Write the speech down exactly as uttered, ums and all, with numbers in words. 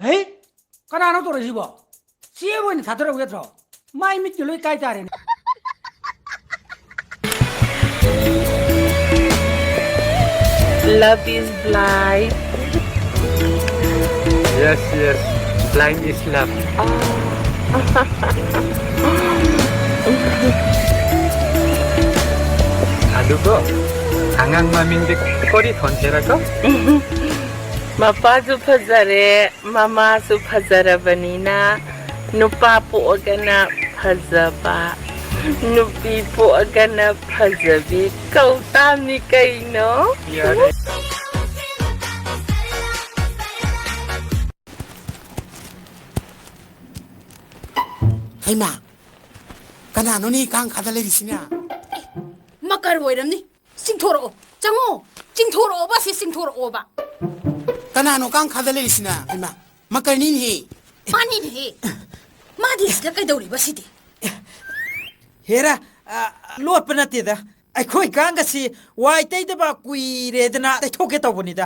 ꯍꯩ, ꯀꯅꯥꯅꯣ ꯇꯧꯔꯛꯏꯁꯤꯕꯣ? ꯆꯦꯕꯨ ꯑꯣꯏꯅ ꯊꯥꯗꯔꯛꯎ ꯌꯥꯗ꯭ꯔꯣ? ꯃꯥꯏ ꯃꯤꯠꯀ ꯂꯣꯏ ꯀꯥꯏ ꯇꯥꯔꯦꯅꯦ꯫ Love is blind. Yes, yes. Blind is love. ꯑꯗꯨꯒ ꯑꯉꯥꯡ ꯃꯃꯤꯡꯗꯤ ꯀꯔꯤ ꯊꯣꯟꯁꯤꯔꯀꯣ? ꯃꯄꯥꯁꯨ ꯐꯖꯔꯦ, ꯃꯃꯥꯁꯨ ꯐꯖꯔꯕꯅꯤꯅ ꯅꯨꯄꯥ ꯄꯣꯛꯑꯒꯅ ꯐꯖꯕ, ꯅꯨꯄꯤ ꯄꯣꯛꯑꯒꯅ ꯐꯖꯕꯤ ꯀꯧ ꯇꯥꯕꯅꯤ ꯀꯩꯅꯣ꯫ ꯌꯥꯔꯦ꯫ ꯍꯩꯃꯥ, ꯀꯅꯥꯅꯣꯅꯦ ꯀꯥꯡ ꯈꯥꯗ ꯂꯩꯔꯤꯁꯤꯅ? ꯃꯀꯔ ꯑꯣꯏꯔꯝꯅꯤ꯫ ꯆꯤꯡꯊꯣꯔꯛꯑꯣ, ꯆꯪꯉꯣ꯫ ꯆꯤꯡꯊꯣꯔꯛꯑꯣꯕ, ꯁꯤ ꯆꯤꯡꯊꯣꯔꯛꯑꯣꯕ꯫ ꯀꯅꯥꯅꯣ ꯀꯥꯡ ꯈꯥꯗ ꯂꯩꯔꯤꯁꯤꯅ? ꯍꯩꯃꯥ, ꯃꯀꯔꯅꯤꯅꯦꯍꯦ꯫ ꯃꯥꯅꯤꯅꯦꯍꯦ꯫ ꯃꯥꯗꯤ ꯁꯤꯗ ꯀꯩꯗꯧꯔꯤꯕ ꯁꯤꯗꯤ? ꯍꯦꯔꯥ, ꯑ, ꯂꯣꯠꯄ ꯅꯠꯇꯦꯗ꯫ ꯑꯩꯈꯣꯏ ꯀꯥꯡꯒꯁꯤ ꯋꯥꯏ ꯇꯩꯗꯕ ꯀꯨꯏꯔꯦꯗꯅ ꯇꯩꯊꯣꯛꯀꯦ ꯇꯧꯕꯅꯤꯗ꯫